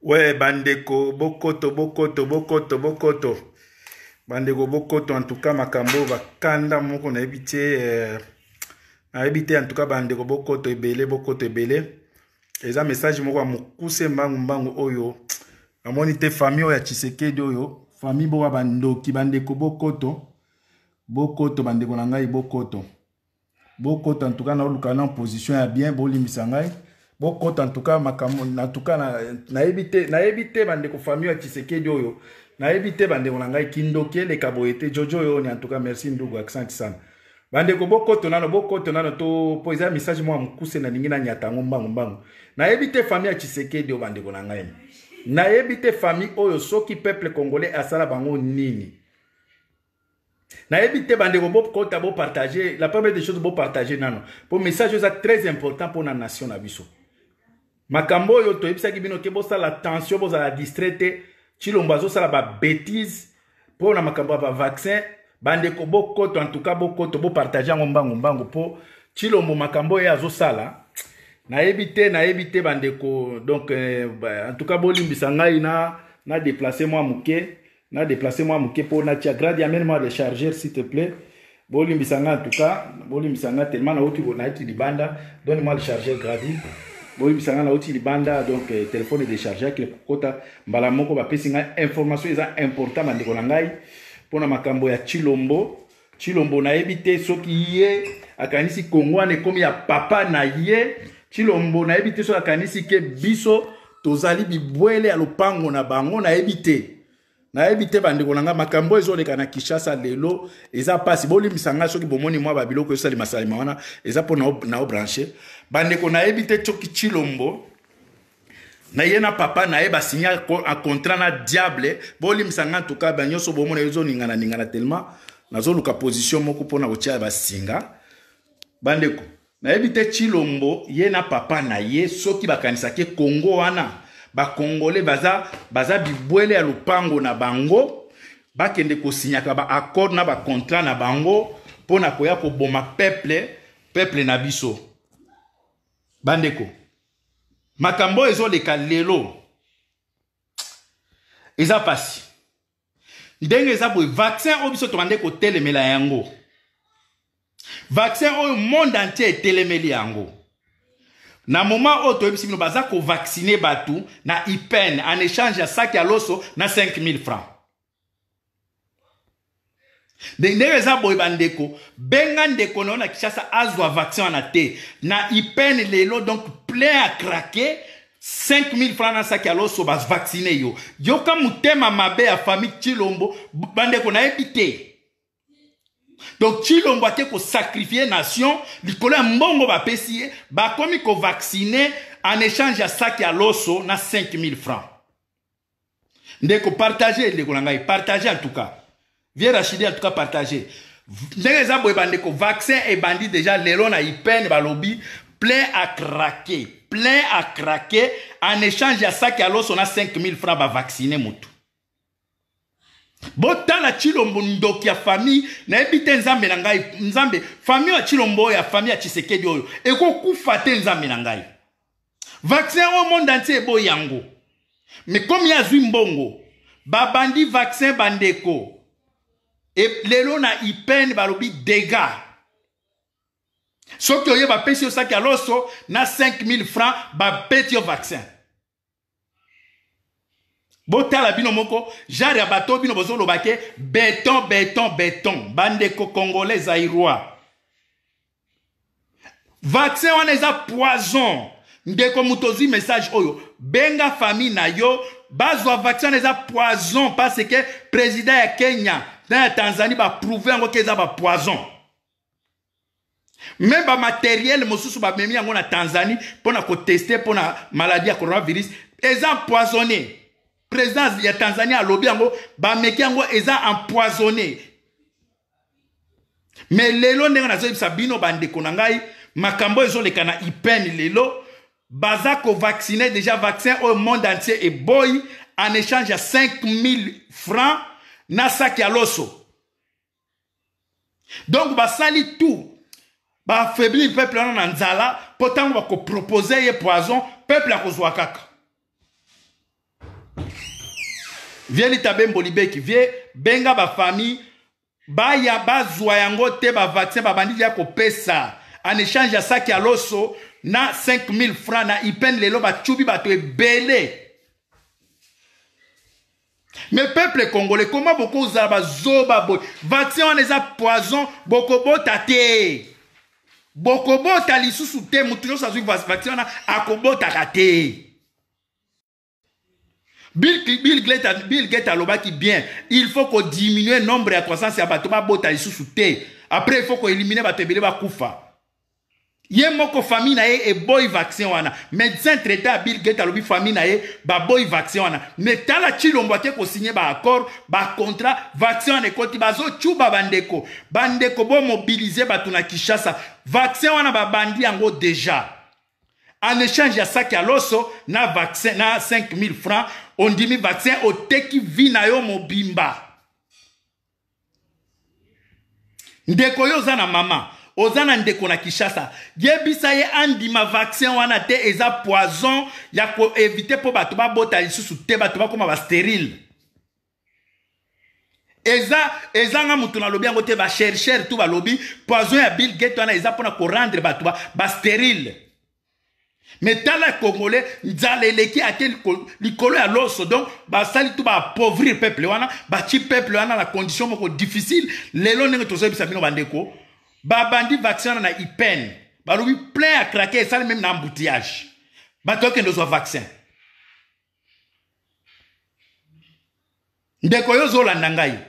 We bandeko bokoto bokoto bokoto bokoto bandeko bokoto en tout cas makambo bakanda moko nayebi te eh, nayebi te en tout cas bandeko bokoto ebele bokoto ebele eza message moko ya mokuse mbangu mbangu oyo namoni te famille oyo ya Tshisekedi oyo famille boka bandoki bandeko bokoto bokoto bandeko na ngai bokoto bokota en tout cas naoluka na position ya bien bolimbisa ngai bokota en tout cas makambo en tout cas nayebi te nayebi te bandeko famille ya Tshisekedi oyo nayebi te bandeko na ngai kindoki eleka boye te jojo oyo ni en tout cas merci ndugu accent sana bandeko bokoto nano bokoto nano to mpo eza message mwa mokuse nalingi nanyata yango mbangu mbangu nayebi te famille ya Tshisekedi oyo bandeko na ngai nayebi te famille oyo soki peuple congolais asala bango nini Nayebi te bandeko bokota bo partager la première des choses bo partager nano po message eza très important pona nation na biso. Makambo oyo toyebisaki bino ke bosala attention bozala distrait te Tshilombo azosala ba bêtises mpo na makambo ya ba vaccin bandeko bokoto en tout cas bokoto bo partager yango mbangu mbangu po Tshilombo makambo oyo azosala nayebi te nayebi te bandeko donc eh, en tout cas bolimbisa ngai na na déplacer mwa moke Na déplacer moi moke po na tia grade amène moi le chargeur s'il te plaît. Bolimbisa nga en tout cas, bolimbisa nga tellement na uti na uti libanda, donne moi le chargeur gradi. Bolimbisa nga na uti libanda donc euh, téléphone est déchargé akile kokota mbala moko bapesi nga information eza important bandeko na ngai mpona makambo ya Tshilombo. Tshilombo nayebi te soki ye akanisi Congo wana ekomi ya papa na ye. Tshilombo nayebi te soki akanisi ke biso tozali bibwele ya lopango na bango nayebi te. Nayebi te bandeko na ngai makambo ezoleka na Kinshasa lelo eza pasi. Bolimbisa ngai soki bomoni mwa babiloko esalema salema wana eza mpo na obranche. Bandeko nayebi te soki Tshilombo na ye na papa na ye basinya contrat na diable bolimbisa nga ntuka banyonso bomona ezoningana ningana tellement nazoluka position moko mpona kotia basinga bandeko nayebi te Tshilombo ye na papa na ye soki bakanisaki Congo wana bakongole baza, baza bibwele ya lopango na bango bakende kosinyaka ba accord na ba contrat na bango mpo na koya koboma peuple peuple na biso bandeko makambo oyo ezoleka lelo eza pasi ndenge eza boye vaccin oyo biso tobande kotelemela yango vaccin oyo monde entier etelemeli yango na moment oyo toyebisi bino baza kovaccine bato na ipen en échange ya saki ya loso na 5000 francs ndenge eza boye bandeko benga ndeko na yo na kinshasa azwa vaccin wana te na ipene lelo donc plein à craquer 5000 francs na saki ya loso bavaccine yo yoka motema mabe ya famille Tshilombo bandeko nayebi te donc Tshilombo ake kosacrifie nation likolo ya mbongo bapesi ye bakomi kovaccine en échange ya saki ya loso na 5000 francs ndeko partage ndeko na ngai partage en tout cas vie rachidi en tout cas partage ndenge eza boye bandeko vaccin ebandi déjà lelo na ipene balobi plein à craquer plein à craquer en échange ya saki ya loso na 5000 francs bavaccine motu botala Tshilombo ndoki ya famille nayebi te nzambe na ngai nzambe famille ya Tshilombo oyo ya famille ya Tshisekedi oyo ekokufa te nzambe na ngai vaccin oyo monde entier eboyi yango mais comme ye azwi mbongo babandi vaccin bandeko e, lelo na ipene balobi dégâts soki oye bapesi yo saki ya loso na 5000 francs babeti yo vaccin botala bino moko genre ya bato bino bozoloba ke beton beton beton bandeko congolais zairois vaccin wana eza poison ndeko moto ozwi message oyo benga famille na yo bazwa vaccin wana eza poison parce que président ya kenya na ya tanzanie baprouve yango ke eza bapoison meme bamateriele mosusu bamemi yango na tanzanie mpo na koteste mpo na maladie ya coronavirus eza empoisonné président ya tanzanie alobi yango bameki yango eza empoisonné me lelo ndenge nazoyebisa bino bandeko na ngai makambo ezoleka na ipene lelo baza kovaccine déjà vaccin oyo monde entier eboyi en échange ya 5000 francs na saki ya loso donc basali tout baaffaiblir peuple wana na nzala mpo ntango bakopropose ye poison peuple akozwa kaka. Vie Litabembo Libeki, vie benga ba famille baya bazwa yango te ba vaccin babandi ya kopesa en échange ya saki ya loso na 5000 francs na ipen. Lelo bacubi bato ebele. Mais peuple congolais, comment bokozala bazoba boye? Vaccin wana eza poison, bokobota te, bokobota lisusu te. Motu nyonso azwi vaccin wana akobotaka te. Bill Gates alobaki bien, il faut ko diminuer nombre ya croissance ya bato, babota lisusu te. Après, il faut ko éliminer bato ebele bakufa. Ye moko, famille na ye eboyi vaccin wana. Médecin traitant ya Bill Gates alobi famille na ye baboyi vaccin wana. Mais tala, Tshilombo ake kosigner baaccord, bacontrat, vaccin wana ekoti, bazocuba bandeko. Bandeko, bomobiliser bato na Kinshasa. Vaccin wana babandi yango déjà en échange ya saki ya loso na vaccin na 5000 francs. Ondimi vaccin, oteki vie na yo mobimba. Ndeko, yo oza na mama, oza na ndeko na Kinshasa, yebisa ye andima vaccin wana te. Eza poison ya koéviter mpo bato babota lisusu te, bato bakóma bastérile. Eza ezanga motu nalobi yango te, bachercheur tu balobi poison ya Bill Gates wana eza mpona korendre bato bastérile ba. Mais tala Congolais, nzala eleki ate likolo ya loso. Donc basali tu baappauvrir peuple wana, batie peuple wana na condition moko difficile. Lelo ndenge tozoyebisa bino bandeko, babandi vaccin wana na Ipene, balobi plein à craquer, esali même na embouteillage, bato okende ozwa vaccin. Ndeko oyo ozolanda ngai,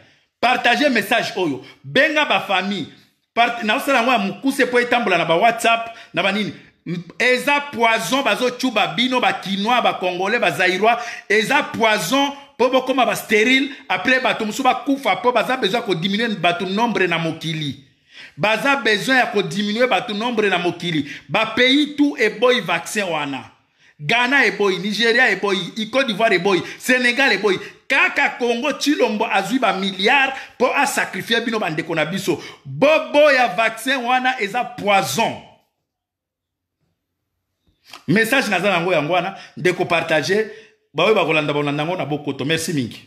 partage message oyo, benga bafamille. Naosala yango ya mokuse mpo etambola na bawhatsapp na banini. Eza poison bazocuba bino, bakinois, bacongolais, bazaïrois. Eza poison mpo bokóma bastérile. Après, bato mosusu bakufa mpo baza besoin ya kodiminuer bato nombre na mokili. Baza besoin ya kodiminuer bato nombre na mokili. Bapays tout eboyi vaccin wana. Ghana eboyi, Nigeria eboyi, Côte d'Ivoire eboyi, Sénégal eboyi, kaka Congo. Tshilombo azwi bamilliard mpo asacrifier bino bandeko na biso. Boboya vaccin wana, eza poison. Message naza nango yango wana. Ndeko, partage, baoyo bakolanda, bolanda yango na bokoto. Merci mingi.